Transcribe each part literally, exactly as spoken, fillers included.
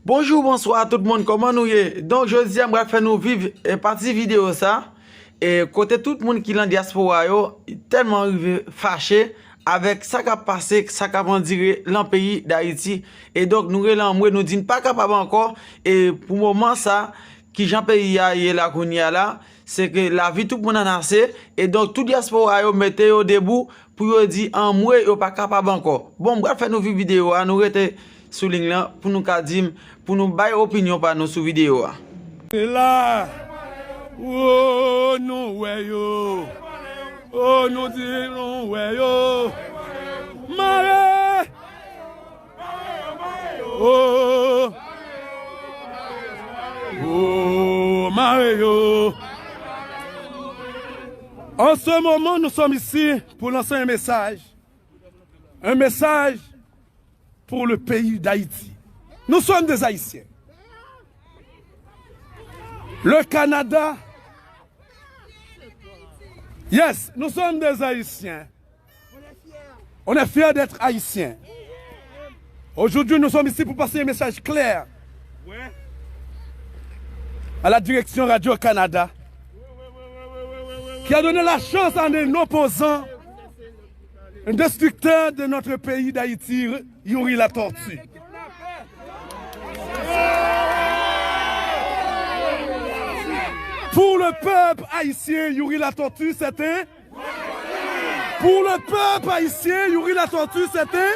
Bonjou, bonswa tout moun, kòman nou ye? Donk, jodi a, m pral fè nou viv, e, pati videyo sa, e, kote tout moun ki lan dyaspora yo tèlman rive fache avèk sa k ap pase, sa k ap andire lan peyi Dayiti. E donk, nou rele anmwe, nou di n pa kapab ankò, e pou moman sa, kijan peyi a ye la kounye a la, se ke lavi tout moun annase, e donk tout dyaspora yo mete yo debou pou yo di anmwe yo pa kapab ankò. Bon, m pral fè nou viv videyo a, nou rete sou liy lan pou nou ka di m, pou nou bay opinyon pa nou sou videyo a. La, o, nou wè yo. O, nou di nou wè yo. Mare! Oh, oh, mare yo. En ce moment, nous sommes ici pour lancer un message. Un message pour le pays d'Haïti. Nous sommes des Haïtiens. Le Canada. Yes, nous sommes des Haïtiens. On est fiers d'être haïtiens. Aujourd'hui, nous sommes ici pour passer un message clair à la direction Radio-Canada qui a donné la chance à un opposant, un destructeur de notre pays d'Haïti, Youri Latortue. Pour le peuple haïtien, Youri Latortue, c'est un Pour le peuple haïtien, Youri Latortue, c'est un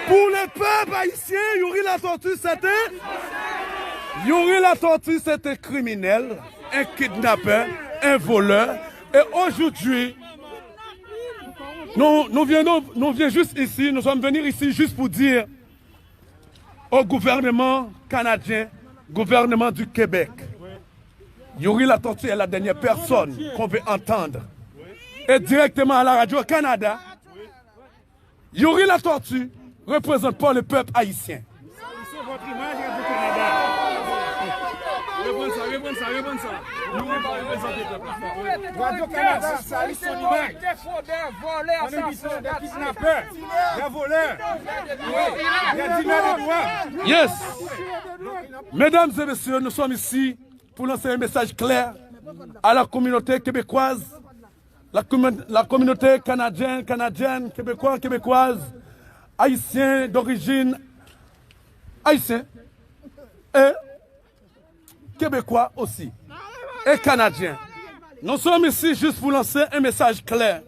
Pour le peuple haïtien, Youri Latortue, c'est un Youri Latortue, c'est un criminel, un kidnappeur, un voleur. Et aujourd'hui, nous, nous venons, nous venons juste ici, nous sommes venus ici juste pour dire au gouvernement canadien, gouvernement du Québec. Youri Latortue est la dernière personne qu'on veut entendre. Et directement à la Radio-Canada, Youri Latortue représente pas le peuple haïtien. Reprann sa, reprann sa, reprann sa. Nou pa reprezante pèp la. Radio Canada salit son imaj. On est victime des kidnappeurs, des voleurs, des dealers de drogue. Yes. Mesdames et messieurs, nous sommes ici pour lancer un message clair à la communauté québécoise, la, commun- la communauté canadienne, canadienne, québécois, québécoise, haïtiens d'origine haïtienne et québécois aussi, et canadiens. Nous sommes ici juste pour lancer un message clair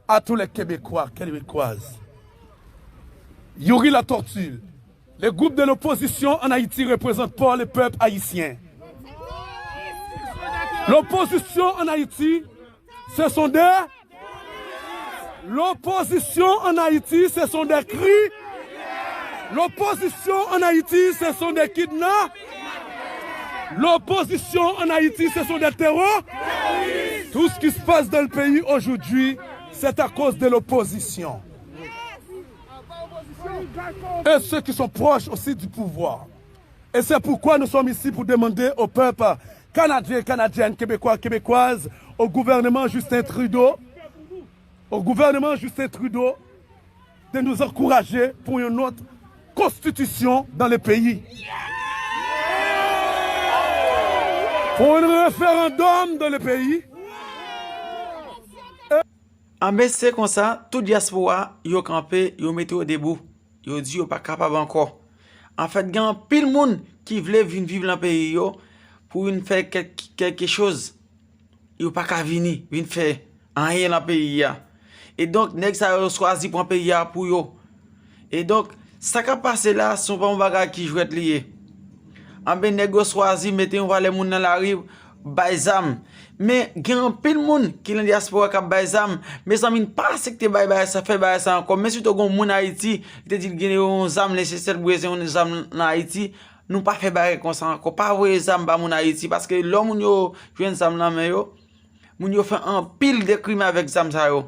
à tous les Québécois, Québécoises. Youri Latortue, le groupe de l'opposition en Haïti représente pas le peuple haïtien. L'opposition en Haïti, ce sont des L'opposition en Haïti, ce sont des cris. L'opposition en Haïti, ce sont des kidnappings. L'opposition en Haïti, ce sont des terroristes. Tout ce qui se passe dans le pays aujourd'hui, c'est à cause de l'opposition. Et ceux qui sont proches aussi du pouvoir. Et c'est pourquoi nous sommes ici pour demander au peuple canadien, canadienne, québécois, québécoise, au gouvernement Justin Trudeau, au gouvernement Justin Trudeau de nous encourager pour une autre constitution dans le pays. Pour un référendum dans le pays. Anben, se konsa, tout dyaspora, yo kanpe, yo mete yo debou. Yo di yo pa kapab ankò. Anfèt, gen anpil moun ki vle vin viv lan peyi yo pou vin fè kèk, kèlke choz. Yo pa ka vini, vin fè anyen lan peyi a. E donk, nèg sa yo chwazi pran peyi a pou yo. E donk, sa k ap pase la, se pa yon bagay ki jwèt li ye. Anben, nèg yo chwazi mete yon valè moun nan lari, bay zam. Men, gen anpil moun ki nan dyaspora k ap bay zam. Mezanmi, n pa aksepte bay bagay sa, fè bagay sa ankò. Men sitou gen yon moun Ayiti, li te di l gen yon zam, li se sèl bezwen yon zam nan Ayiti. Nou pa fè bagay konsa ankò. Pa voye zam ba moun Ayiti, paske lè moun yo jwenn zam nan men yo, moun yo fè anpil de krim avèk zam sa yo.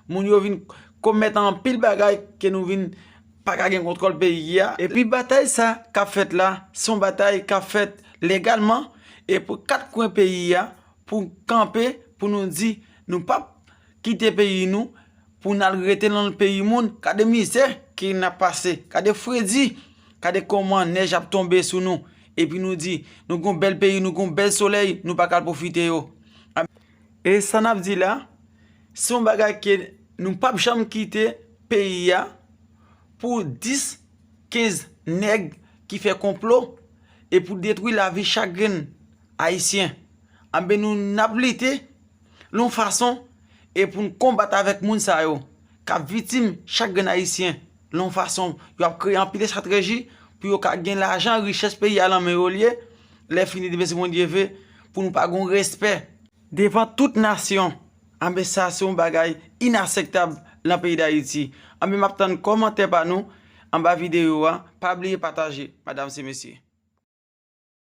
Moun yo vin komèt anpil bagay ke nou vin pa ka gen kontwòl peyi a. Epi batay sa k ap fèt la, se yon batay k ap fèt legalman e pou kat kwen peyi a, pou kanpe, pou nou di, nou p ap kite peyi nou, pou n al rete nan peyi moun. Gade mizè ke n ap pase, gade fredi Gade kòman nèj ap tonbe sou nou. Epi nou di, nou gon bèl peyi, nou gon bèl solèy, nou pa ka al pwofite yo. E sa n ap di la, se yon bagay ke nou p ap janm kite peyi a pou dis, kenz nèg ki fè konplo e pou detwi lavi chak grenn Ayisyen. Anben nou n ap lite yon fason e pou n konbat avèk moun sa yo k ap viktim chak grenn Ayisyen yon fason. Yo ap kreye anpil estrateji pou yo ka gen lajan, richès peyi a nan men yo l ye. Lè fini, demen si Bondye ve, pou nou pa gon respè devan tout nasyon. Anben sa se yon bagay inakseptab nan peyi Dayiti. Anben m ap tann kòmantè pa nou anba videyo a. Pa bliye pataje, madam se mesye.